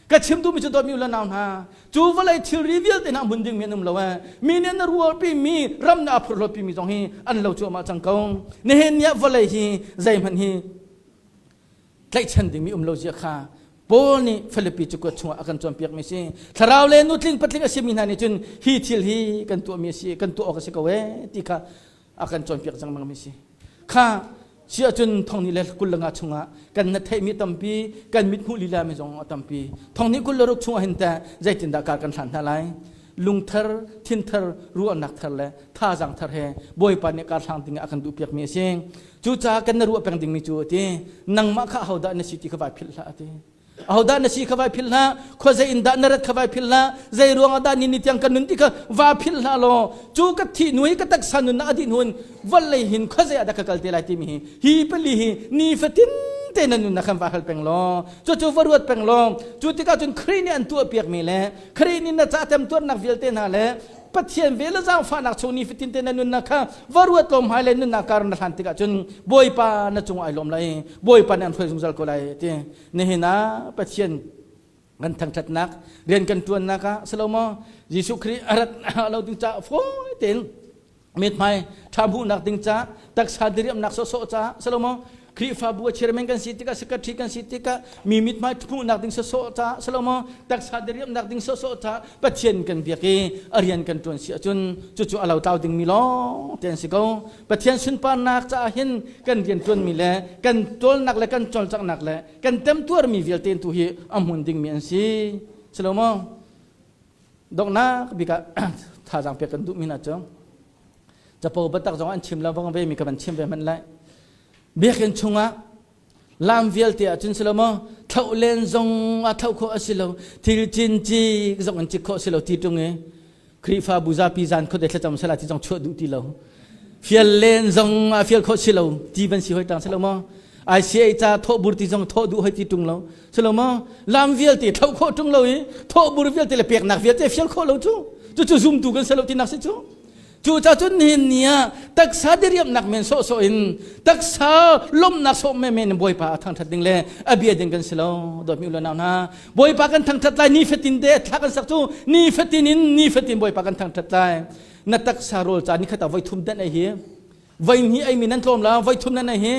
Ka chim duhmi cu dawtmi u le nau hna, cu vawlei thilri vialte hna hmun dingmi an um lo ee. Mi nih na rualpi mi ram na a phurhlawtpi mi zong hi an lo cuahmah cang ko. Nihin ni ah vawlei hi zeihmanh hi tlaihchan dingmi um lo zia kha Paul nih Filipi cakuat chungah a kan cawnpiakmi si. Thlarau le nutling patling a simi hna nih cun hi thil hi kan tuahmi a si, kan tuah awk a si ko ee ti kha a kan cawnpiak lengmangmi si. Kha si ahcun thong ni le 25 chungah kan na theihmi tampi, kan mit hmuh lila mi zong a tampi. Thong ni 26 chungah hin teh zeitindah kar kan hlan hna lai? Lungthar, thinthar, ruahnak thar le thazaang thar he Bawipa nih kar hlang ding ah a kan duhpiakmi a si. Cucaah kan na ruah peng dingmi cu a ti, nangmah kha ahodah na si ti kha vai philh hlah a ti. Ahodah na si kha vai philh hlah, khuazei in dah na rat kha vai philh hlah, zei ruangah dah ni ni tiang kan nun ti kha va philh hlah law, cu ka thih hnu hi ka taksa nunnak a dih hnu in vawlei hin khuazei ah dah ka kal te lai timi hi hi pali hi nifatin te na nunnak khan va hal peng law, cucu va ruat peng law, cu tikah cun Khrih nih an tuahpiakmi le Khrih nih na ca temtuarnak vialte hna le Pathian vel le zaangfahnak chung nifatin te na nunnak kha va ruat lawm hai le nunnak kar na hlan tikah cun Bawipa na cung ai lawm lai Bawipa nih an hruai zungzal ko lai ti nihin ah Pathian kan thangthatnak rian kan tuannak ah silo maw Jesuh Khrih a rat lo ding ca fawi tein mithmai tha hmuhnak ding ca taksa diriamnak sawhsawh ca silo maw Khrihfabu a chairman kan si tikah secretary kan si tikah mi mithmai hmuhnak ding sawsawh ca silo maw taksa diriamnak ding sawsawh ca Pathian kan biak i a rian kan ṭuan si ahcun cucu a lotlau dingmi lawng te an si ko Pathian sunparnak caah hin kan rian ṭuanmi le kan ṭawlnak le kan cawlcanghnak le kan temtuarmi vialte tu hi a hmun dingmi an si silo maw donghnak bik ah thazaang pek kan duhmi hna cu capo biatak zong an chim lo vang ve mi ka van chim ve hmanh lai biakinn chungah lam vialte ah cun silo maw thloh len zong a thloh khawh a si lo thil cin cik zong in cik khawh si lo ti tung i Khrihfabu zapi zan khuate thlacam sala ti zong chuah duh ti lo fial len zong a fial khawh si lo ti van si hoi tang silo maw ICA ca thawh bur ti zong thawh duh hoi ti tung lo silo maw lam vialte thloh khawh tung lo i thawh bur vialte le peknak vialte fial khawh lo cu cucu zumtu kan si lo ti nak si cu Cucaah cun nihin ni ah taksa diriamnak men sawhsawh in taksa lawmhnak sawh menmen in Bawipa a thangṭhat ding le a bia ding kan si lo. Dawtmi u le nau hna, Bawipa kan thangṭhat lai nifatin te thla kan sak cu nifatin in nifatin Bawipa kan thangṭhat lai. Na taksa rawl ca nikhat ah voi thum dan ei hi voi hnih ei mi nan tlawm la voi thum nan ei hi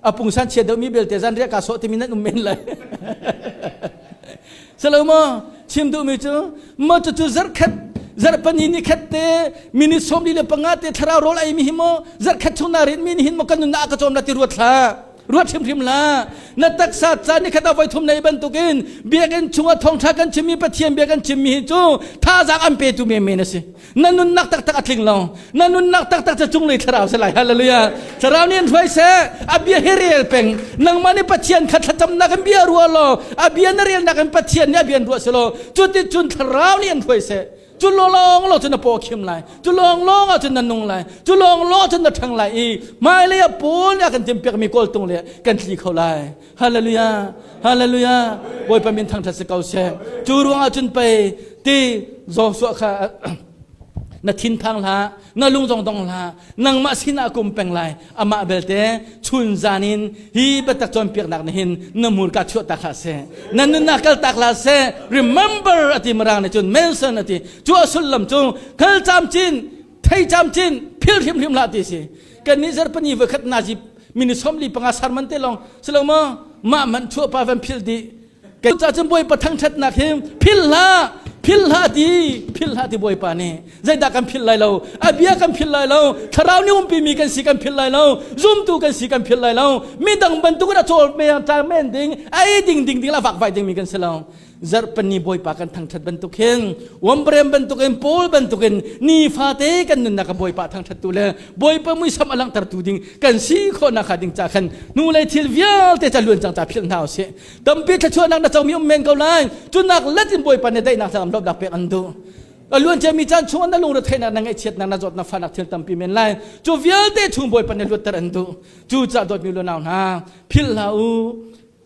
a pungsan chia deuhmi belte zan riah ka sawh timi nan um men lai. Salomo chim duhmi cu maw cucu zarkhat zarhpani ni khat te minute 45 te thlarau rawl ei mi hi maw zarkhat chung na rin mi ni hin maw kan nunnak a ka cawm la ti ruat hlah ruat hrimhrim la na taksa ca ni khat ah voi thum nei bantukin biakinn chungah thawngtha kan chimmi Pathian bia kan chimmi hi cu thazaang an petu menmen a si na nunnak taktak a tling lo na nunnak taktak cu cunglei thlarau si lai hallelujah thlarau nih an hruai seh a bia hi rel peng nangmah nih pathian kha thlacamnak in bia rua law a bia na relnak in pathian nih a bia an ruah si law cuti cun thlarau nih an hruai seh cu lawng lawng cun na paw khim lai cu lawng lawng ah cun na nung lai cu lawng lawng cun na ṭhang lai i hmailei ah Paul nih a kan timpiakmi kawltung le kan tli kho lai Hallelujah. Hallelujah. Bawipa min thangṭhat si ko seh. Cu ruangah cun pei ti Joshua kha na thinphang hlah, na lung zong dong hlah, nangmah sinah kum peng lai. Amah belte chun zan in hi biatak cawnpiaknak nih hin na hmurka chuah tak hlah seh. Na nunnak kal tak hlah seh. Remember ati mirang nih cun mention ati. Cu a sullam cu khal camcin, thei camcin, phil hrimhrim hlah ti si. Kan nih zarhpini voikhat nazi mini 45 sarman te lawng silo maw mah man chuah pa van phil dih kai ca cun bawipa thangthatnak hi phil hlah phil hlah ti phil hlah ti bawipa nih zeidah kan phil lai lo a bia kan phil lai lo thlarau nih umpi mi kan si kan phil lai lo zumtu kan si kan phil lai lo midang bantuk in a cawl men tlang men ding ai ding ding ding la vakvai ding mi kan si lo zarhpani bawipa kan thangṭhat bantuk hin Wambrem bantukin Paul bantukin nifate kan nunnak ah bawipa thangṭhattu le bawipa muisam a langhtertu ding kan si khawhnak hnga ding ca khan hnulei thil vialte ca luan cang ca philh hna usih tampi thluachuahnak na comi um men ko lai cunak let in bawipa nih daihnak tlangam lawmhnak pek an duh a luan ciami caan chungah na lungre theihnak na ngaihchiatnak na zawtnak fahnak thil tampi men lai cu vialte chung bawipa nih luatter an duh cu ca dawtmi lunau hna philh hlah u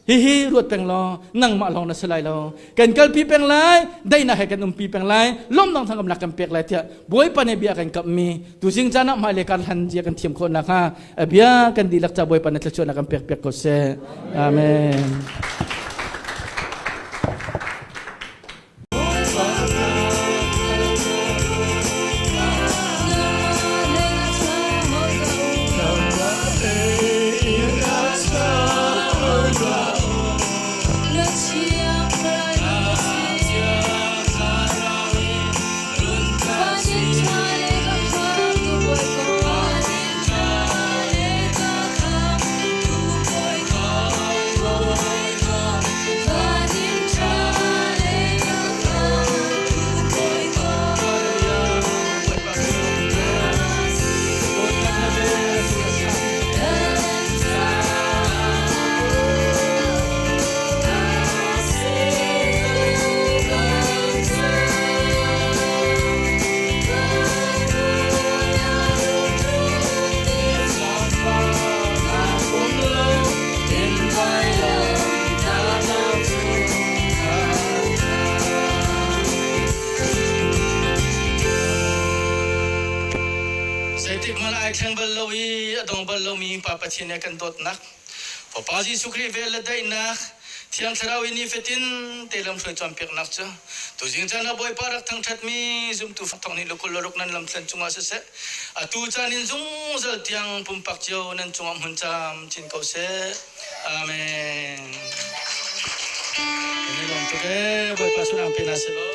Hihi ruat peng law nangmah lawng na si lai lo. Kan kalpi peng lai, daihnak he kan umpi peng lai, lawmnak thangamnak kan pek lai tiah Bawipa nih bia kan kamhmi tuzing caan ah hmailei kar hlan zia kan thiam khawh nakhnga a bia kan dihlak ca Bawipa nih thluachuahnak kan pek piak ko seh. Amen. Zeitik hmanh ai thleng bal lo i a dong bal lomi Pa Pathian he kan dawtnak, Fapa Jesuh Khrih vel le daihnak, Thiang Thlarau i nifatin te lamhruai cawnpiaknak cu tuzing caan ah Bawipa rak thangṭhatmi zumtu thawng nih lukul le ruk nan lamthluan cungah siseh, atu caan in zungzal tiang pumpak cio nan cungah hmun camcin ko seh. Amen. Kan i lawm tuk ee. Bawipa sunang pe hna seh law.